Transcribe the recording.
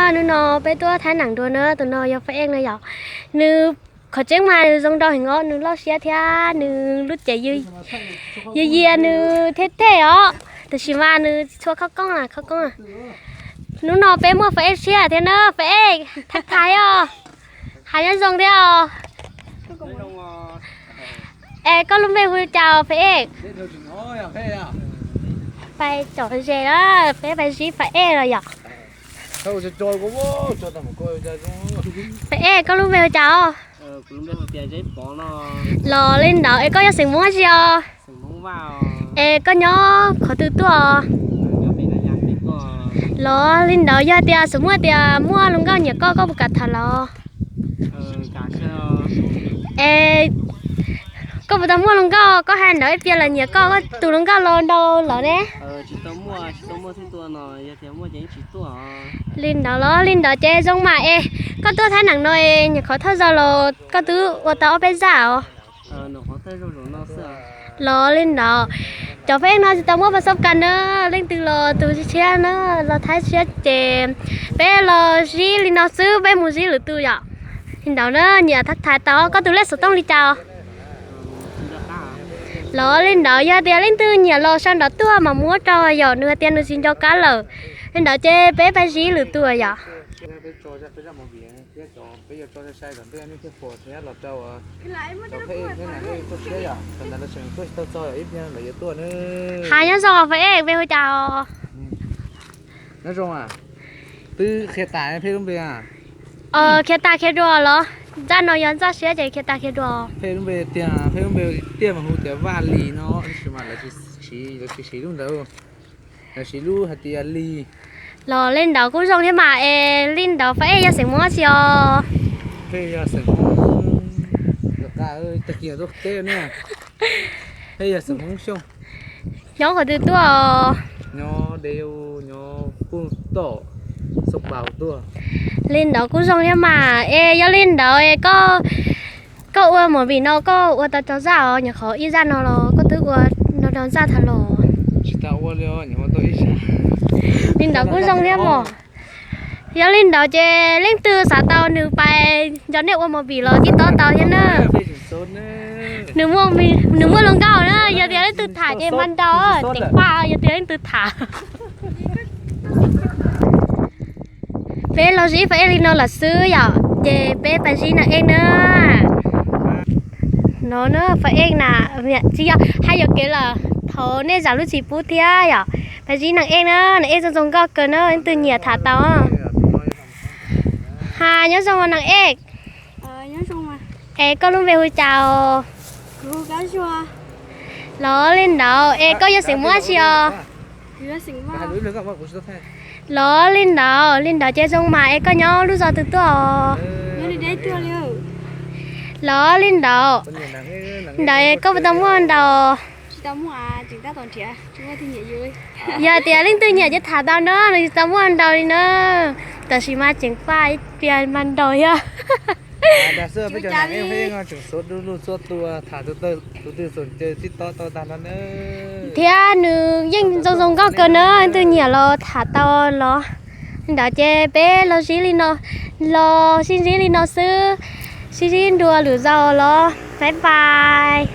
Hnub no peb tuaj thaij neem dua na, tus no yog Fab Ej no yom. Nws qhov tseeb mas nws zoo nraug heev os, nws loj siab thiab nws lub cev yws yias nws thiab tej os, tab sis mas nws txhua khauj koob a, khauj koob. Hnub no peb muaj Fab Ej tshiab thiab na, Fab Ej thaj thaiv os, hais nyob zoo thiab os. Es koj lub npe hu cas Fab Ej? Pais tsom ze na, peb pais zib Fab Ej los yom. Fab Ej, koj lub npe hu cas os? Los li ntawd es koj yog xeem Hmoob dab tsi os? Es koj nyob qhov twg tuaj? Los li ntawd yog tias xom muaj tias muaj hluas nkauj nyiam koj, koj puas kam tham los? Es koj puas tau muaj hluas nkauj, koj hais ntawd ib pliag lawv nyiam koj, koj tus hluas nkauj los ntau lawm ne? Li ntawd los li ntawd ces zoo mas es koj tuaj thaij neem no es nyuam qhuav thawj zaug los koj twb ua tau ob peb zaj os? Los li ntawd, cov Fab Ej no tsis tau muaj pas xab kas na, leej twg los tus tshiab na, los thaij tshiab ces peb los zib li no xwb, peb mus zib lwm tus yom. Li ntawd na, nyiam thaj thaiv tau koj tus lej xov tooj li cas? Los li ntawd yog tias leej twg nyiam los sau ntawv tuaj mas muab rau yom, nws hais tias nws tsis nco qab lawm. Li ntawd ces peb pais zib lwm tus yom. Hais nyob zoo Fab Ej, npe hu cas? Nyob zoo, twb qhia tas peb lub npe. Qhia tas qhia dua los? Zaj no yog zaj siab ces qhia tas qhia dua. Peb lub npe tiag, peb lub npe tiag mas hu tias Vaj Lis no, tab sis mas lawv tsis siv lub ntawd, lawv siv lub hais tias Lis. Los li ntawd kuj zoo thiab mas es li ntawd Fab Ej yog xeem Hmoob dab tsi os? Peb yog xeem Hmoob, tag kis tuaj teb ne. Peb yog xeem Hmoob Xyooj. Nyob qhov twg tuaj? Nyob Dej, nyob Pub Tom, Xoo Npaus tuaj. Li ntawd kuj zoo thiab mas es yog li ntawd es koj, koj ua movie no koj ua tau tsawg zaj os? Nyuam qhuav ib zaj no los koj twb ua no rau zaj tham los? Tsis tau ua li, nyuam qhuav tau ib zaj. Li ntawd kuj zoo thiab mas. Yog li ntawd ces leej twg xav tau nws pais nco nej ua movie los tib tob tau thiab na. Nws muaj hluas nkauj na, yog tias leej twg tham ces mas ntaus, ceev faj yog tias leej twg tham. Peb los zib Fab Ej li no lawm xwb yom, ces peb pais zib Neeg Ej na. No na Fab Ej na, tsis yog hais yuam kev lawm, thov nej zam lub txim pub thiab yom. Pais zib Neeg Ej na, Neeg Ej zoo zoo nkauj kawg na, leej twg nyiam tham tau. Hais nyob zoo Neeg Ej. Es koj lub npe hu cas os? Los li ntawd es koj yog xeem Hmoob dab tsi os? Los li ntawd, li ntawd ces zoo mas es koj nyob lub zos twg tuaj os? Los li ntawd, ntawd es koj puas tau muaj nraud? Yog tias leej twg nyiam ces tham tau na, nws tsis tau muaj nraud li na. Tam sim mas ceev faj ib pliag mas nraud thiab. Dag xwb peb cov Neeg Ej tseem xua du lug txhua tus, tham tus twg txaus ntsws tib tob tau tag nrho na. Thiab nws yeej zoo zoo nkauj kawg na, leej twg nyiam los tham tau los. Li ntawd ces peb los zib li no, los sib ntsib li no xwb, sib ntsib dua lwm zaus los, bye bye.